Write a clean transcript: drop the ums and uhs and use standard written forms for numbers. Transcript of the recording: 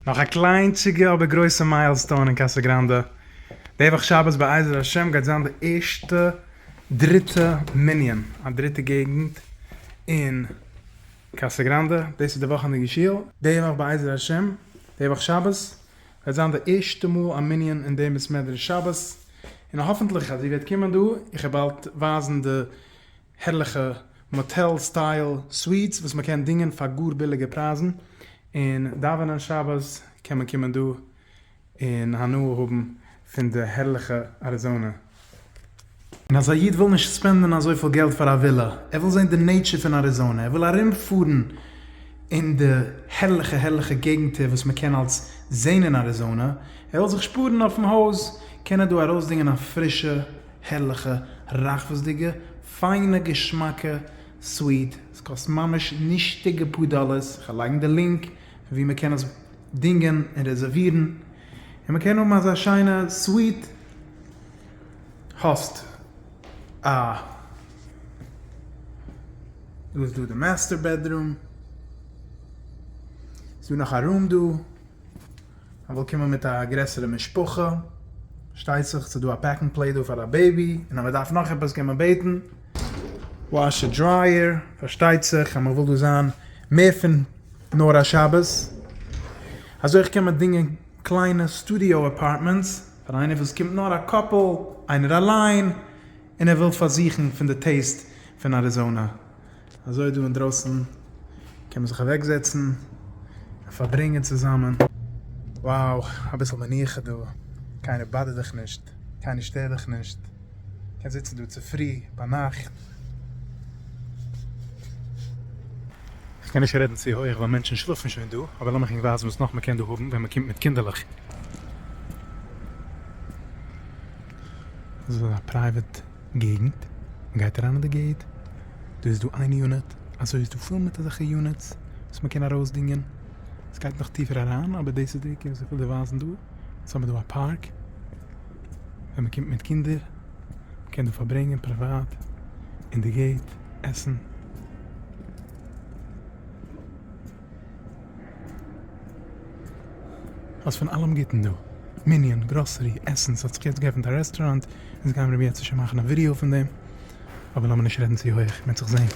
נאך א קליינטשיגע אבער גרויסע milestone אין קאסא גראנדע. די וואך שבת בעזר השם גייט זיין די ערשטע דריטע מנין, א דריטע געגנט אין קאסא גראנדע, דאס איז די וואכענדיגע שול. די וואך בעזר השם, די וואך שבת, גייט זיין די ערשטע מאל א מנין אין דעם בית מדרש שבת, און האפענטליך אז איר וועט קומען דא, איך וועל באלד ווייזן די הערליכע motel style suites וואס מען קען דינגען פאר גאר ביליגע פרייזן, און דאווענען שבת קען מען קומען דא און הנאה האבן פון די הערליכע אריזאנע. און אז א איד וויל נישט spend ען אזויפיל געלט פאר א ווילא, ער וויל זען די nature פון אריזאנע, ער וויל ארומפארן אין די הערליכע הערליכע געגנטער וואס מען קען אלס זען אין אריזאנע, ער וויל זיך שפארן אויפן הויז, קען ער דא ארויסדינגען א פרישע הערליכע רחבות'דיגע פיינע געשמאקע suite, עס קאסט ממש נישטיגע פאר דאלערס, איך וועל לייגן די link פון ווי מען קען עס דינגען און רעזערווירן, און מען קען האבן אזא שיינע suite, האסט א. דא איז דא די master bedroom, ס'איז דא נאך א room דא. מען וויל קומען מיט א גרעסערע משפחה, פארשטייט זיך ס'איז דא א pack and play דא פאר א baby, און אז מען דארף נאך עפעס קען מען בעטן, washer dryer, פארשטייט זיך אז מען וויל דא זיין מער פון נאר א שבת, אזוי אויך קען מען דינגען קליינע studio apartments פאר איינער וואס קומט נאר א couple, איינער אליין, און ער וויל פארזוכן פון די taste פון אריזאנע. אזוי דא אינדרויסן קען מען זיך אוועק זעצן און פארברענגען צוזאמען. Wow, אביסל מנוחה דא, קיינער bother ט דיך נישט, קיינער שטערט דיך נישט, קענסט זיצן דא צופרי, ביינאכט. איך קען נישט רעדן צו הויעך ווייל מענטשן שלאפן שוין דא, אבער לאמיך ענק ווייזן וואס נאך מען קען דא האבן ווען מען קומט מיט קינדערלעך. דאס איז א private געגנט, מען גייט אריין אין די gate, דא איז דא איין unit, אזוי איז דא פול מיט אזעלכע units וואס מען קען ארויסדינגען, עס גייט נאך טיפער אריין אבער דאס איז די עיקר וואס איך וויל דיר ווייזן דא, יעצט האבן מיר דא א פארק ווען מען קומט מיט קינדער, מען קען דא פארברענגען פריוואט אין די gate, עסן. האסט פון אלעם גוטן דא, מנין, גראסערי, עסן, ס'האט זיך יעצט געעפנט א רעסטוראנט, אונז גיימיר אם ירצה השם מאכן א ווידיאו פון דעם, אבער לאמיר נישט רעדן צו הויעך, מ'עט זיך זעהן.